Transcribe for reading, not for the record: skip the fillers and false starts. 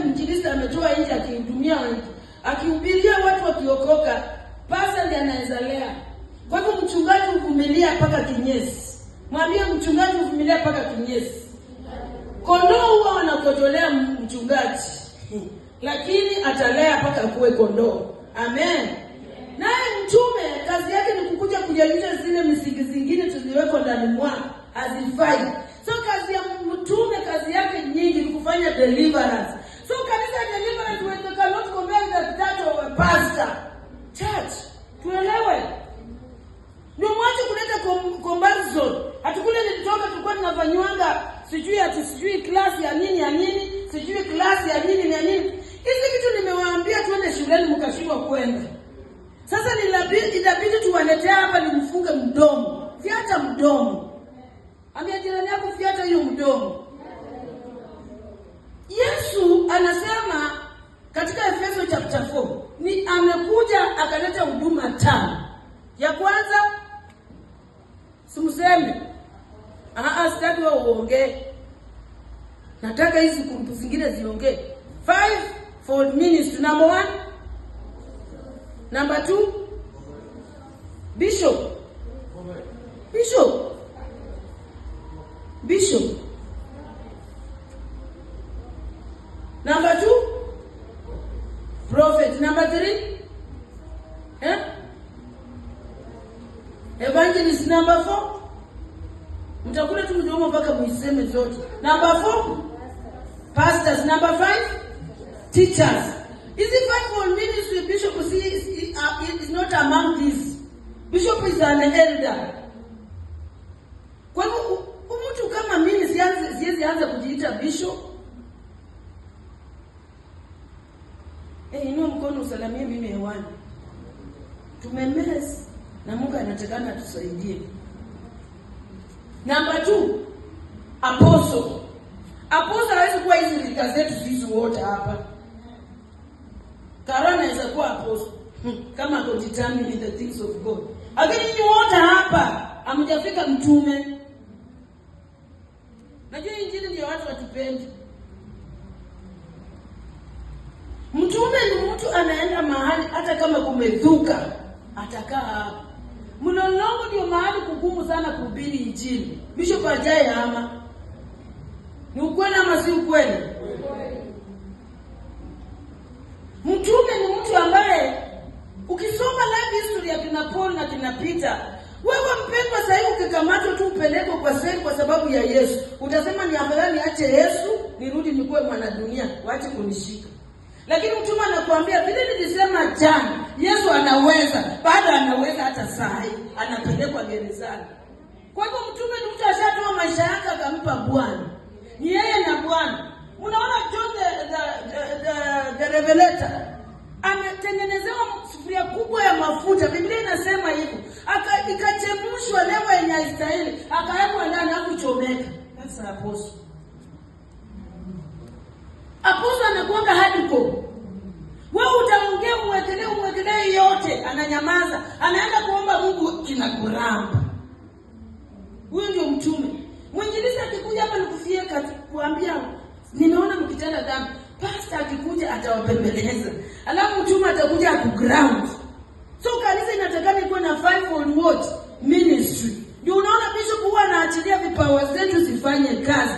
Mwinjilisti ametoa nje akihudumia, akihubiria watu wakiokoka, pastor ndiye anaweza lea. Kwa hivyo mchungaji huvumilia mpaka kinyesi. Mwambie mchungaji huvumilia mpaka kinyesi. Kondoo huwa wanakojolea mchungaji, lakini atalea mpaka kuwe kondoo. Amen. Naye mtume kazi yake ni kukuja kujalisha zile misingi zingine tuliwekwa ndani mwake hazifai. So kazi ya mtume, kazi yake nyingi ni kufanya deliverance. So kanisa ya deliverance, we cannot compare that that of a pastor. Church, tuelewe. Ni mwache kuleta comparison. Hatukule nilitoka tulikuwa tunafanywanga sijui ati sijui class ya nini ya nini, sijui class ya nini ya nini. Hizi vitu nimewaambia tuende shuleni mkashindwa kwenda. Sasa inabidi tuwaletea hapa nimfunge mdomo. Fiata mdomo. Ambia jirani yako fiata hiyo mdomo. Yesu anasema katika Efeso chapter 4 ni amekuja akaleta huduma tano. Ya kwanza simseme. Sitaki wewe uongee. Nataka hizi kumpu zingine ziongee. 5 ministry. Number 1. Number 2. Bishop. Bishop. Bishop. Number 2. Prophet. Number 3. Evangelist. Number 4. Mtakula tu mdomo mpaka muiseme zote. Number 4. Pastors. Number 5. Teachers. Is it fivefold ministry? Bishop is not among these. Bishop is an elder. Kwa hivyo mtu kama mimi siwezi anza kujiita bishop. Inua mkono usalamie mimi hewani. Tumemess na Mungu anatakana atusaidie. Number 2, apostle. Apostle hawezi kuwa hizi rika zetu sisi wote hapa. Karana anaweza kuwa apostle kama ako determined in the things of God. Lakini nyinyi wote hapa hamjafika mtume. Najua injili ndio watu watupendi. Mtume ni mtu anaenda mahali hata kama kumedhuka atakaa hapo. Mlolongo ndio mahali kugumu sana kuhubiri injili. Bishop ajaye ama. Ni ukweli ama si ukweli? Mtume ni mtu ambaye ukisoma life history ya kina Paul na kina Peter, wewe mpendwa, sasa hivi ukikamatwa tu upelekwe kwa seli kwa sababu ya Yesu, utasema ni afadhali niache Yesu nirudi nikuwe mwanadunia, waache kunishika. Lakini mtume anakuambia vile nilisema jana, Yesu anaweza, bado anaweza hata saa hii, anapelekwa gerezani. Kwa hivyo mtume ni mtu ashatoa maisha yake akampa Bwana. Ni yeye na Bwana. Unaona John the Revelator ametengenezewa sufuria kubwa ya mafuta. Biblia inasema hivyo. Ikachemshwa lewa yenye haistahili, akawekwa ndani hakuchomeka. Sasa apostle. Apostle anakuanga hardcore. Wewe utaongea uwekelee yote, ananyamaza, anaenda kuomba Mungu kinakuramba. Huyo ndio mtume. Mwinjilisti akikuja hapa nikufie kuambia nimeona mkitenda dhambi. Pastor akikuja atawapembeleza. Alafu mtume atakuja akuground. So kanisa inatakana ikuwe na fivefold what? Ministry. Ndio unaona bishop huwa anaachilia vipawa zetu zifanye kazi.